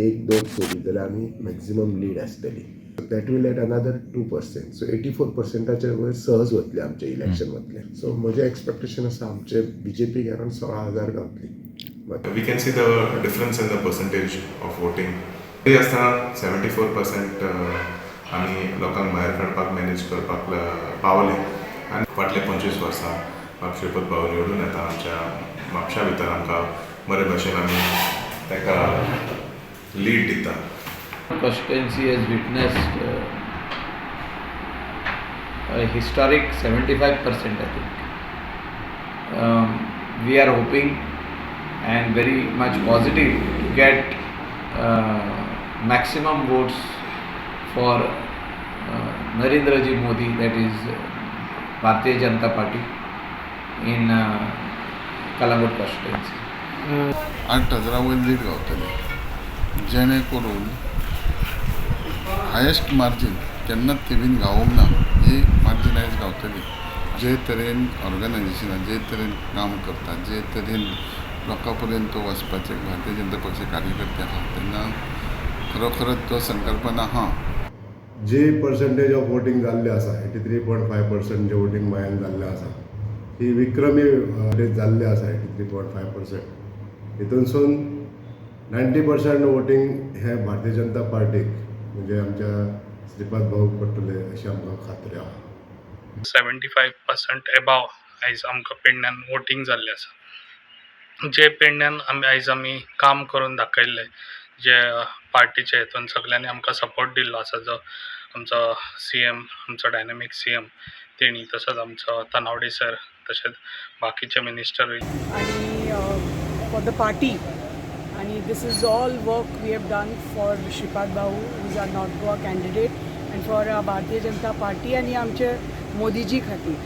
एक दोन सोडली जाल्यार आमी मॅक्झिमम लीड आसतली. That will add another 2%, so 84 पर्संटाच्या वयर सहज वतले आमचें इलेक्शन वतलें. सो म्हजें एक्सपेक्टेशन आसा, आमचे बीजेपीक अरावंड 16,000 गावतली. We can see the difference in the percentage of voting. तरी आसतना 74% आमी लोकांक भायर काडपाक मॅनेज करपाक पावले आनी फाटले 25 वर्सां बाब श्रीपद भाऊ निवडून येता. आमच्या म्हापशा भितर आमकां बरे भशेन आमी ताका लीड दिता. Constituency has witnessed a historic 75%, I think. We are hoping and very much positive to get maximum votes for Narendra Ji Modi, that is Bharatiya Janata Party in Calangute constituency. 8 हजारा वयर lead गावतली, जेणे करून highest margin केन्नाच थिवीन गावोंक ना ही margin आयज गावतली. जे तरेन ऑर्गनायजेशनां जे तरेन काम करता, जे तरेन लोकां पर्यंत वचपाचे भारतीय जनता पक्ष कार्यकर्ते आहा, तेन्ना खरोखरच तो संकल्पना आहा. जे पर्संटेज ऑफ वोटींग जाल्लें आसा, 83.5% जे वोटींग गोंयान जाल्लें आसा, ही विक्रमी रेट जाल्लें आसा. 83.5% हितूनसून 90% वोटींग हें भारतीय जनता पार्टीक, म्हणजे आमच्या श्रीपाद भाऊक पडटलें अशें आमकां खात्री आहा. 75% एबाव आयज आमकां पेडण्यान वोटींग जाल्लें आसा. जे पेडण्यान आमी आयज आमी काम करून दाखयल्लें, जे पार्टीचे हितून सगल्यांनी आमकां सपोर्ट दिल्लो आसा, जो आमचो सीएम, आमचो डायनामीक सीएम तेणी, तसोच आमचो तानावडे सर, तशेंच बाकीचे मिनिस्टरूय. आणि फॉर the party आणि this is all work we have done for Shripad Bhau, is our North Goa candidate, and for Bharatiya Janata party आणि आमचे मोदीजी खातीर.